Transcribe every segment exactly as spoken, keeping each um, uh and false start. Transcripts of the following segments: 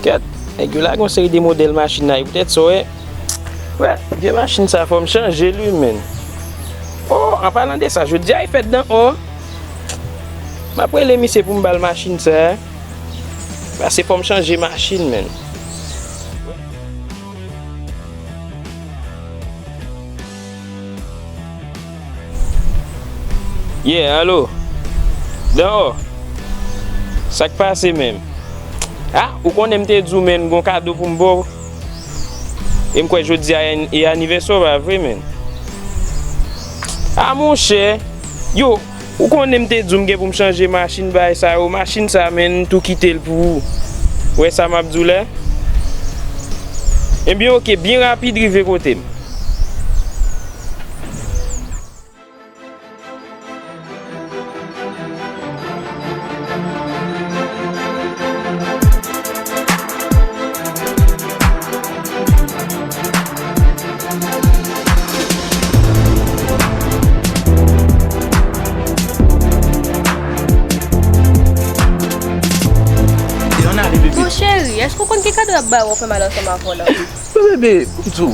Kèt, nèg yo lage yon seri de modèl machin la, e poutèt sa w wè, wè, vye machin sa fò m chanje l wi, menn. O, an palan de sa, jodi a e fèt dan o. M ap rele misye pou m ba l machin sa. Pase fò m chanje machin, menn. Yeah, alo. Dan o. Sa k pase menm? Ah, ou konnen m te di w, menn, gon kado pou m ba w. E m kwè jodi a e anivèsè w, pa vre, menn? Ah, monchè. Yo, ou konnen m te di w m gen pou m chanje machin, bagay sa yo. Machin sa, menn, m tou kite l pou ou. Ou wè sa m ap di w la? Ebyen, oke, byen rapid, rive kote m. Yo, n ale, bebe. Mon cheri, èske w konn ki kado y ap ba w, w ap fè mal ansanm avè w la? Bebe, m di w.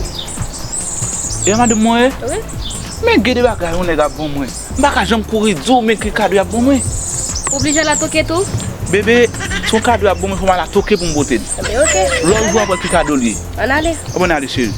E a madanm mwen ye? Wi. Men gen de bagay yon nèg ap ban mwen. M pa ka janm kouri di w men ki kado y ap ban mwen. Ou oblije al a toke tou? Bebe, se yon kado y ap ban mwen, fò m al a toke pou m pote l. Ebyen, oke. Lòt jou w ap wè ki kado l ye. Ann ale. Ann ale, cheri.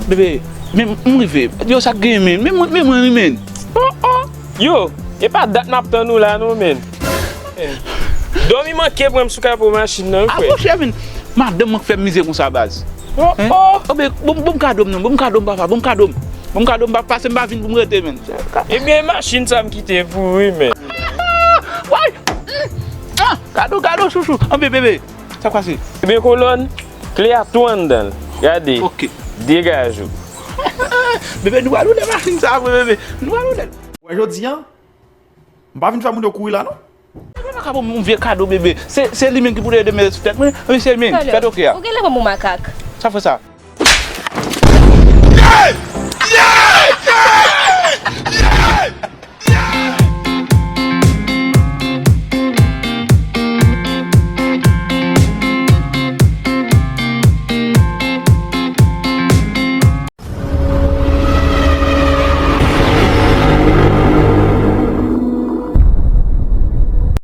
Bebe, men m rive. Yo, sa k genyen, men? Men mwen, men mwen, wi, men. Oh, oh. Yo, e pa dat m ap tann ou la, non, men. Dòmi manke pran m sou kapo machin nan, wi, frè. Apwoche, men. Madanm mwen k fè m mize konsa, baz. Oh, oh. Oh, men, bon, bon kado m, non. Bon kado m, papa. Bon kado m. Bon kado m, papa. Pase m pa vin pou m rete, men. Ebyen, machin sa m kite pou ou, wi, men. Woy! Ah, kado, kado, chouchou. Anbe, bebe. Sa k pase? Ebyen, kolòn, kle a tou anndan l. Gade. Ok. Degaje w. Bebe, nou pral woule machin sa vre, bebe. Nou pral woule l. Wè, jodi a, m pa vin fè moun yo kouri la, non. Bebe, pa ka ban m yon vye kado, bebe. Se, se li menm ki pou te ede mete sou tèt mwen. Wi, se li menm. Fè toke a. Ou genlè ban m yon makak. Sa fè sa.